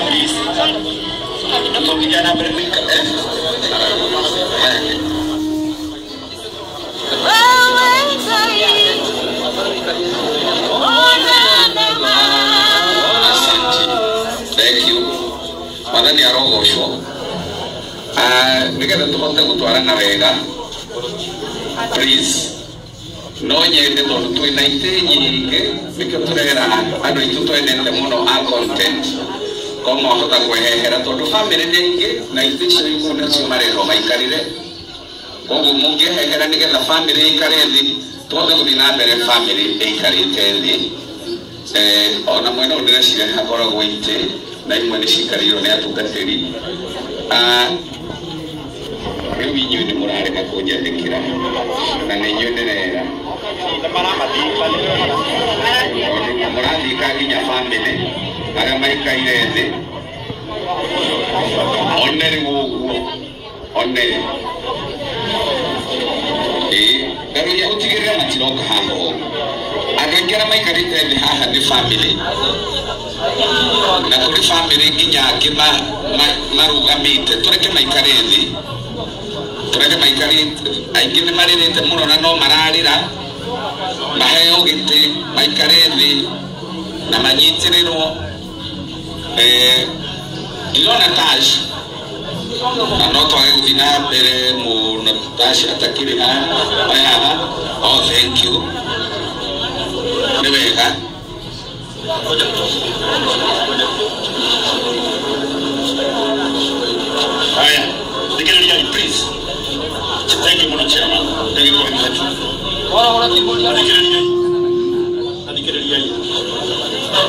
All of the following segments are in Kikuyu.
Please. Tũngĩgĩa na mbere eh? Eh. Asante. Thank you. Mwathani arogocwo. Ah, nĩgetha tũhote gũtwarana wega, please, no nyende tondũ twĩna itĩ nyingĩ, nĩkĩo tũrera andũ aitũ twendete mũno a content ko mwahota kwehehera, tondũ bamĩrĩ nĩ aingĩ na itĩ icio ikũu nĩcio marerwo maikarĩre. Koguo mũngĩehehera nĩgetha bamĩrĩ ĩikare thĩ, tũhote gũthiĩ na mbere bamĩrĩ ĩikarĩte thĩ. Ona mwena ũyũ ndĩreciria nĩ hakoragwo itĩ na imwe nĩ cikarĩirwo nĩ atungatĩri. Ah, rĩu inyuĩ nĩ mũrarega kũnjathĩkĩra na nĩ inyuĩ ndĩrera, tondũ mũrathika nginya bamĩrĩ arĩa maikaire thĩ. One rĩu ũguo, one ĩĩ ngaroria ũtigĩrĩre matiroka haha ũũ. Andũ aingĩ arĩa maikarĩte thĩ haha nĩ bamĩrĩ, na kũrĩ bamĩrĩ nginya angĩ marũgamĩte. Tũreke maikare thĩ, tũreke maikare. Aingĩ nĩ marĩrĩte mũno na no mararĩra. Maheo gĩtĩ maikare thĩ na manyitĩrĩrwo. Ndirona Tash, na no twage gũthiĩ na mbere mũno Tash atakĩrĩ haha. Haha. Oh, thank you, nĩ wega. Haya, thikĩrĩriai, please. Thank you mũno, chairman. Ndagĩka ĩmwe tu. Thikĩrĩriai. Thikĩrĩriai.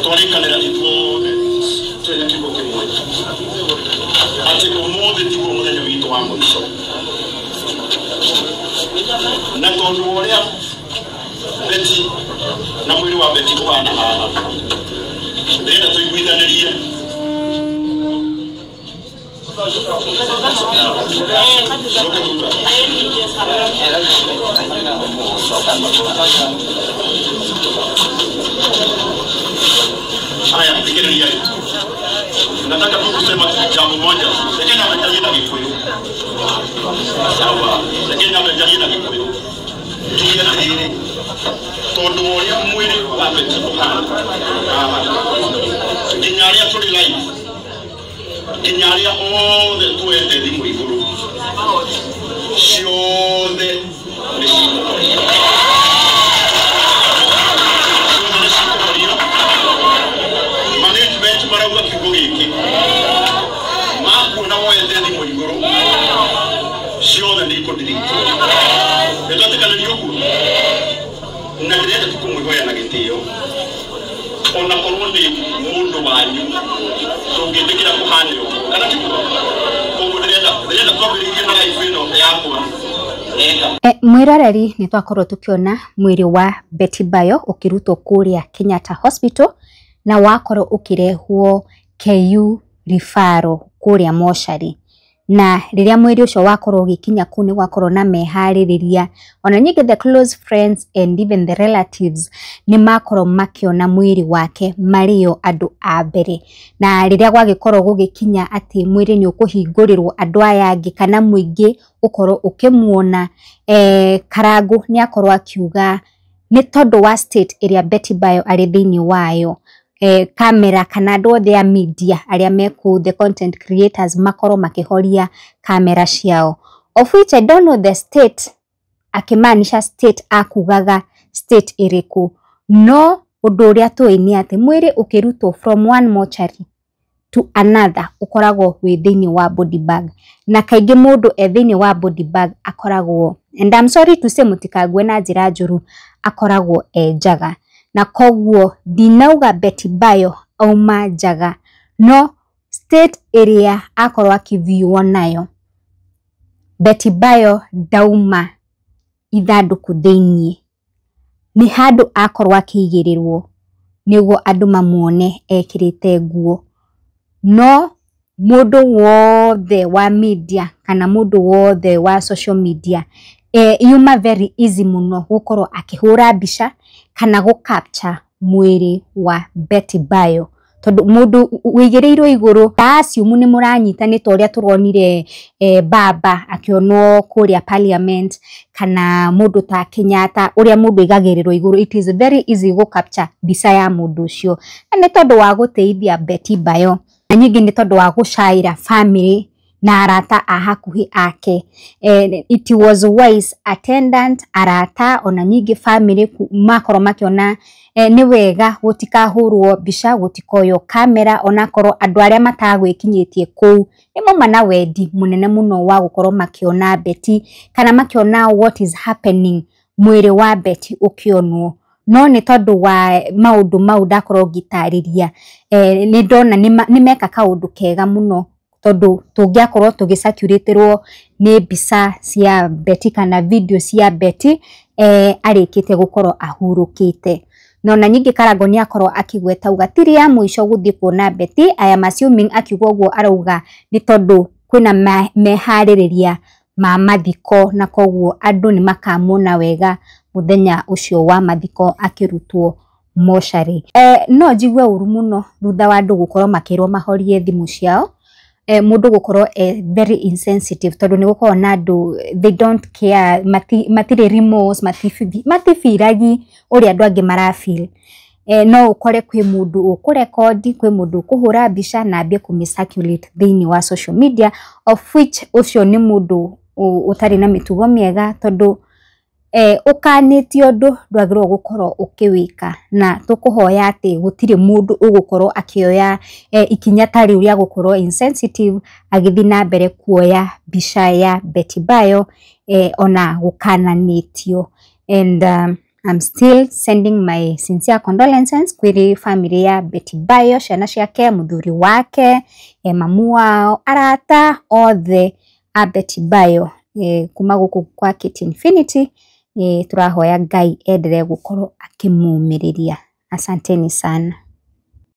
Twarĩkanĩra ithuothe twĩna kiugo kĩmwe atĩ ũmũthĩ tiguo mũthenya witũ wa mũico, na tondũ wa ũrĩa Beti na mwĩrĩ wa Beti ũhana haha, ndĩrenda tũiguithanĩrie. Coke thutha. Haya, thikĩrĩriai. Nataka tu kusema jambo moja. Lakini amejalia na Gikuyu. Sawa. Lakini amejalia na Gikuyu. Tuge atĩrĩrĩ, tondũ wa ũrĩa mwĩrĩ wa Beti ũhana haha, nginya arĩa tũrĩ live, nginya arĩa othe tuete thimũ igũrũ, ciothe nĩ cikũhorio, ciothe nĩ cikũhorio. Management marauga kiugo gĩkĩ, makuona woete thimũ igũrũ, ciothe nĩ ikũndiritwo. Nĩ twetĩkanĩria ũguo, na ndĩrenda tu kũmwĩhoya na gĩtĩo, ona korwo nĩ mũndũ wanyu, tũngĩtĩkĩra kũhane ũguo kana tiguo? Koguo ndĩrenda twambĩrĩrie na live ĩno yakwa eka. Mwĩroreri, nĩ twakorwo tũkĩona mwĩrĩ wa Betty Bayo ũkĩrutwo kũrĩa Kenyatta Hospital na wakorwo ũkĩrehwo KU Referral kũrĩa mocarĩ. Na rĩrĩa mwĩrĩ ũcio wakorwo ũgĩkinya kũu, nĩ gwakorwo na meharĩrĩria. Ona nyingĩ, the close friends and even the relatives nĩ makorwo makĩona mwĩrĩ wake marĩo andũ a mbere. Na rĩrĩa gwagĩkorwo gũgĩkinya atĩ mwĩrĩ nĩ ũkũhingũrĩrwo andũ aya angĩ kana mũingĩ ũkorwo ũkĩmuona, Karangũ nĩ akorwo akiuga nĩ tondũ wa state ĩrĩa Betty Bayo arĩ thĩinĩ wayo, kamera kana andũ othe a media arĩa mekũu, the content creators, makorwo makĩhoria kamera ciao, of which I don't know the state akĩmaanisha state akugaga state ĩrĩkũ. No ũndũ ũrĩa tũĩ nĩ atĩ mwĩrĩ ũkĩrutwo from one mortuary to another ũkoragwo wĩ thĩinĩ wa body bag, na kaingĩ mũndũ e thĩinĩ wa body bag akoragwo, and I'm sorry to say, mũtikangue na njĩra njũru, akoragwo e njaga. Na koguo ndinauga Betty Bayo auma njaga, no state ĩrĩa akorwo akĩviuo nayo, Betty Bayo ndauma ithandũkũ thĩiniĩ, nĩ handũ akorwo akĩigĩrĩrwo nĩguo andũ mamuone ekĩrĩte nguo. No mũndũ wothe wa media kana mũndũ wothe wa social media, yuma very easy mũno gũkorwo akĩhũra mbica kana gũ capture mwĩrĩ wa Betty Bayo. Tondu mundu wigiriirwo iguru assume ni muranyita ni ta uria turonire baba akionwo kuria parliament kana mundu ta Kenyatta uria mundu igagirirwo iguru. It is very easy go capture mbica ya mundu ucio, na ni tondu wa guteithia Betty Bayo, na nyingi ni tondu wa gucaira family na arata a hakuhi ake. It was wise attendant arata ona nyingi family makorwo makiona ni wega gutikahurwo mbica, gutikoywo kamera, onakorwo andu aria matagwikinyitie kuu ni mauma na wendi munene muno wa gukorwo makiona Betty kana makiona what is happening mwiri wa Betty ukionwo. No ni tondu wa maundu mau ndakorwo ngitariria, ni ndona ni meka kaundu kega muno, tondu tungiakorwo tugicirculatirwo ni mbica cia Betty kana video cia Betty arikite gukorwo ahurukite. No na nyingi Karango ni akorwo akigweta uga tiri ya mwisho guthie kuona Betty. I am assuming akiuga uguo arauga ni tondu kwina mehaririria ma mathiko, na koguo andu ni makamuona wega muthenya ucio wa mathiko akirutwo mocarĩ. No njigue uru muno thutha wa andu gukorwo makirwo mahorie thimu ciao, mundu gukorwo very insensitive, tondu ni gukorwo na andu they don't care, matire remorse, matifiragi uria andu angi marafeel. No ukore kwi mundu ukurekodi, kwi mundu ukuhura mbica na ambie kumi-circulate thiini wa social media, of which ucio ni mundu utari na mitugo miega, tondu ukanĩtio ũndũ ndwagĩrĩirwo gũkorwo ũkĩwĩka, na tũkũhoya atĩ gũtirĩ mũndũ ũgũkorwo akĩoya ikinya ta rĩu rĩa gũkorwo insensitive agĩthiĩ na mbere kuoya mbica ya Betty Bayo ona gũkananĩtio. And I'm still sending my sincere condolences kwĩ family ya Betty Bayo, ciana ciake, mũthuri wake, mamu wao, arata othe a Betty Bayo, kuma gũkũ kwa Kate Infinity. Turahoya Ngai endelee gukorwo akimumĩrĩria. Asanteni sana.